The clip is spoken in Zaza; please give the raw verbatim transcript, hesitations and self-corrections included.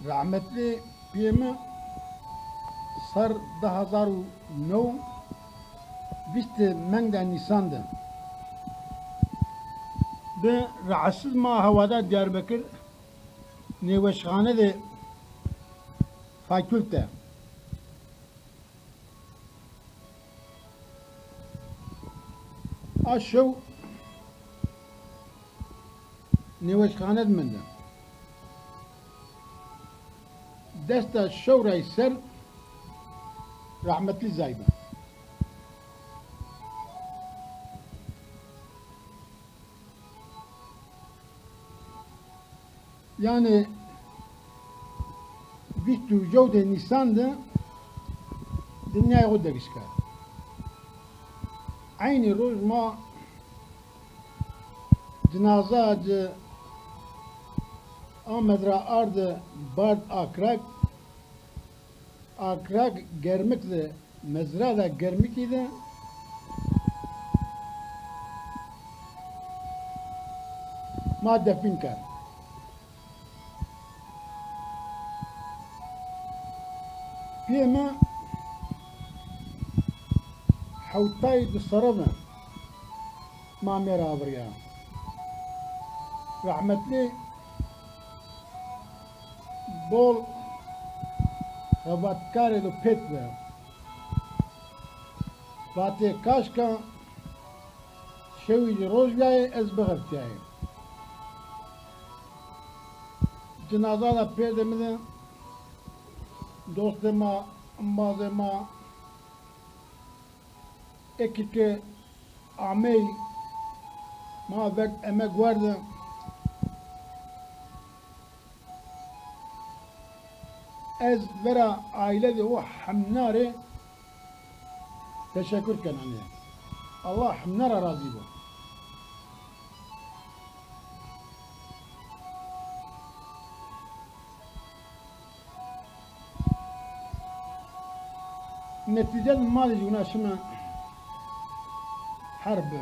Rehmetlî pîyê mi ser di hezar û new, vîstê mengda Nîsan de bi rahatsiz ma hewada Diyarbekir nêweşxane de fakülte. A şew nêweşxane de mende. Desta şew ra ser rehmetlî zay bi. Yanî vîst û jewdê Nîsan de dinyayê xo dergîş kerd. Eynî roj ma cinaza ci Amed ra ardi bard Akrag. Akrag Germik de, mezra de Germikî de ma defîn kerd. Pîyê mi hewtay di serre bi ma mêr avirîya. Rehmetlî bol xebatkarê do pêt bi. Vatê kaşka şewî zî roj bîyayê ez bixeftîyayê. Cinaza de pêrdê mi de dostê ma, embazê ma, eke ke amey ma vek emek werde. Ez vera aîle de û hemna rê teşekur kena. Allah hemna ra razî bo. Netîce de ma de jî wina şime herb bi.